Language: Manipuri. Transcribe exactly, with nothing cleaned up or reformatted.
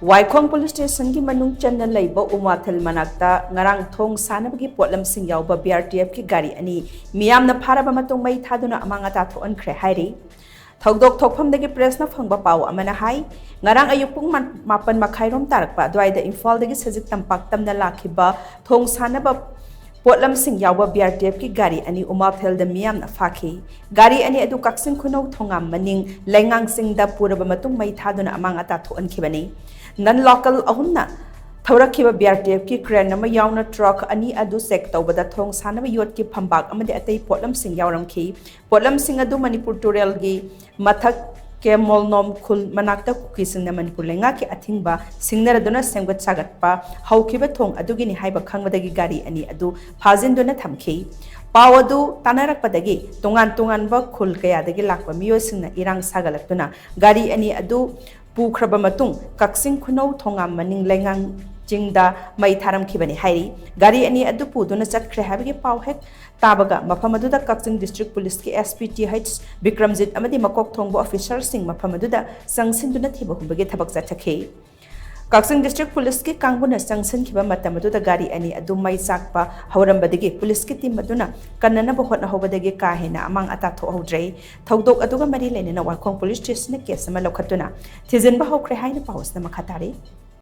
ꯋꯥꯏꯈꯣꯡ ꯄꯨꯂꯤꯁ ꯁ꯭ꯇꯦꯁꯟꯒꯤ ꯃꯅꯨꯡ ꯆꯟꯅ ꯂꯩꯕ ꯎꯃꯥꯊꯦꯜ ꯃꯅꯥꯛꯇ ꯉꯔꯥꯡ ꯊꯣꯡ ꯁꯥꯟꯅꯕꯒꯤ ꯄꯣꯠꯂꯝꯁꯤꯡ ꯌꯥꯎꯕ ꯕꯤ ꯑꯥꯔ ꯇꯤ ꯑꯦꯐꯀꯤ ꯒꯥꯔꯤ ꯑꯅꯤ ꯃꯤꯌꯥꯝꯅ ꯐꯥꯔꯕ ꯃꯇꯨꯡ ꯃꯩ ꯊꯥꯗꯨꯅ ꯑꯃꯥꯡ ꯑꯇꯥ ꯊꯣꯛꯍꯟꯈ꯭ꯔꯦ ꯍꯥꯏꯔꯤ꯫ ꯊꯧꯗꯣꯛ ꯊꯣꯛꯐꯝꯗꯒꯤ ꯄ꯭ꯔꯦꯁꯅ ꯐꯪꯕ ꯄꯥꯎ ꯑꯃꯅ ꯍꯥꯏ, ꯉꯔꯥꯡ ꯑꯌꯨꯛ ꯄꯨꯡ ꯃꯥ-, ꯃꯥꯄꯟ ꯃꯈꯥꯏꯔꯣꯝ ꯇꯥꯔꯛꯄ ꯑꯗꯨꯋꯥꯏꯗ ꯏꯝꯐꯥꯜꯗꯒꯤ ꯁꯖꯤꯛ ꯇꯝꯄꯥꯛ ꯇꯝꯅ ꯂꯥꯛꯈꯤꯕ ꯊꯣꯡ ꯁꯥꯟꯅꯕ ꯄꯣꯠꯂꯝꯁꯤꯡ ꯌꯥꯎꯕ ꯕꯤ ꯑꯥꯔ ꯇꯤ ꯑꯦꯐꯀꯤ ꯒꯥꯔꯤ ꯑꯅꯤ ꯎꯃꯥꯊꯦꯜꯗ ꯃꯤꯌꯥꯝꯅ ꯐꯥꯈꯤ꯫ ꯒꯥꯔꯤ ꯑꯅꯤ ꯑꯗꯨ ꯀꯛꯆꯤꯡ ꯈꯨꯅꯧ ꯊꯣꯉꯥꯝ ꯃꯅꯤꯡ ꯂꯩꯉꯥꯡ ꯆꯤꯡꯗ ꯄꯨꯔꯕ ꯃꯇꯨꯡ ꯃꯩ ꯊꯥꯗꯨꯅ ꯑꯃꯥꯡ ꯑꯇꯥ ꯊꯣꯛꯍꯟꯈꯤꯕꯅꯤ꯫ ꯅꯟ ꯂꯣꯀꯦꯜ ꯑꯍꯨꯝꯅ ꯊꯧꯔꯛꯈꯤꯕ ꯕꯤ ꯑꯥꯔ ꯇꯤ ꯑꯦꯐꯀꯤ ꯀ꯭ꯔꯦꯟ ꯑꯃ ꯌꯥꯎꯅ ꯇ꯭ꯔꯛ ꯑꯅꯤ ꯑꯗꯨ ꯆꯦꯛ ꯇꯧꯕꯗ ꯊꯣꯡ ꯁꯥꯟꯅꯕ ꯌꯣꯠꯀꯤ ꯐꯝꯕꯥꯛ ꯑꯃꯗꯤ ꯑꯇꯩ ꯄꯣꯠꯂꯝꯁꯤꯡ ꯌꯥꯎꯔꯝꯈꯤ꯫ ꯄꯣꯠꯂꯝꯁꯤꯡ ꯑꯗꯨ ꯃꯅꯤꯄꯨꯔ ꯇꯨꯔꯦꯜꯒꯤ ꯃꯊꯛ ꯀꯦꯃꯣꯜꯅꯣꯝ ꯈꯨꯜ ꯃꯅꯥꯛꯇ ꯀꯨꯀꯤꯁꯤꯡꯅ ꯃꯅꯤꯄꯨꯔ ꯂꯩꯉꯥꯛꯀꯤ ꯑꯊꯤꯡꯕ ꯁꯤꯡꯅꯔꯗꯨꯅ ꯁꯦꯝꯒꯠ ꯁꯥꯒꯠꯄ ꯍꯧꯈꯤꯕ ꯊꯣꯡ ꯑꯗꯨꯒꯤꯅꯤ ꯍꯥꯏꯕ ꯈꯪꯕꯗꯒꯤ ꯒꯥꯔꯤ ꯑꯅꯤ ꯑꯗꯨ ꯐꯥꯖꯤꯟꯗꯨꯅ ꯊꯝꯈꯤ꯫ ꯄꯥꯎ ꯑꯗꯨ ꯇꯥꯟꯅꯔꯛꯄꯗꯒꯤ ꯇꯣꯉꯥꯟ ꯇꯣꯉꯥꯟꯕ ꯈꯨꯜ ꯀꯌꯥꯗꯒꯤ ꯂꯥꯛꯄ ꯃꯤꯑꯣꯏꯁꯤꯡꯅ ꯏꯔꯥꯡ ꯁꯥꯒꯠꯂꯛꯇꯨꯅ ꯒꯥꯔꯤ ꯑꯅꯤ ꯑꯗꯨ ꯄꯨꯈ꯭ꯔꯕ ꯃꯇꯨꯡ ꯀꯛꯆꯤꯡ ꯈꯨꯅꯧ ꯊꯣꯉꯥꯝ ꯃꯅꯤꯡ ꯂꯩꯉꯥꯡ ꯆꯤꯡꯗ ꯃꯩ ꯊꯥꯔꯝꯈꯤꯕꯅꯤ ꯍꯥꯏꯔꯤ꯫ ꯒꯥꯔꯤ ꯑꯅꯤ ꯑꯗꯨ ꯄꯨꯗꯨꯅ ꯆꯠꯈ꯭ꯔꯦ ꯍꯥꯏꯕꯒꯤ ꯄꯥꯎ ꯍꯦꯛ ꯇꯥꯕꯒ ꯃꯐꯝ ꯑꯗꯨꯗ ꯀꯛꯆꯤꯡ ꯗꯤꯁꯇ꯭ꯔꯤꯛ ꯄꯨꯂꯤꯁꯀꯤ S P T H Bikramjit ꯑꯃꯗꯤ ꯃꯀꯣꯛ ꯊꯣꯡꯕ ꯑꯣꯐꯤꯁꯔꯁꯤꯡ ꯃꯐꯝ ꯑꯗꯨꯗ ꯆꯪꯁꯤꯟꯗꯨꯅ ꯊꯤꯕ ꯍꯨꯝꯕꯒꯤ ꯊꯕꯛ ꯆꯠꯊꯈꯤ꯫ ꯀꯛꯆꯤꯡ ꯗꯤꯁꯇ꯭ꯔꯤꯛ ꯄꯨꯂꯤꯁꯀꯤ ꯀꯥꯡꯕꯨꯅ ꯆꯪꯁꯤꯟꯈꯤꯕ ꯃꯇꯝ ꯑꯗꯨꯗ ꯒꯥꯔꯤ ꯑꯅꯤ ꯑꯗꯨ ꯃꯩ ꯆꯥꯛꯄ ꯍꯧꯔꯝꯕꯗꯒꯤ ꯄꯨꯂꯤꯁꯀꯤ ꯇꯤꯝ ꯑꯗꯨꯅ ꯀꯟꯅꯅꯕ ꯍꯣꯠꯅꯍꯧꯕꯗꯒꯤ ꯀꯥ ꯍꯦꯟꯅ ꯑꯃꯥꯡ ꯑꯇꯥ ꯊꯣꯛꯍꯧꯗ꯭ꯔꯦ꯫ ꯊꯧꯗꯣꯛ ꯑꯗꯨꯒ ꯃꯔꯤ ꯂꯩꯅꯅ ꯋꯥꯏꯈꯣꯡ ꯄꯨꯂꯤꯁ ꯁ꯭ꯇꯦꯁꯟꯅ ꯀꯦꯁ ꯑꯃ ꯂꯧꯈꯠꯇꯨꯅ ꯊꯤꯖꯤꯟꯕ ꯍꯧꯈ꯭ꯔꯦ ꯍꯥꯏꯅ ꯄꯥꯎ ꯑꯁꯤꯅ ꯃꯈꯥ ꯇꯥꯔꯤ꯫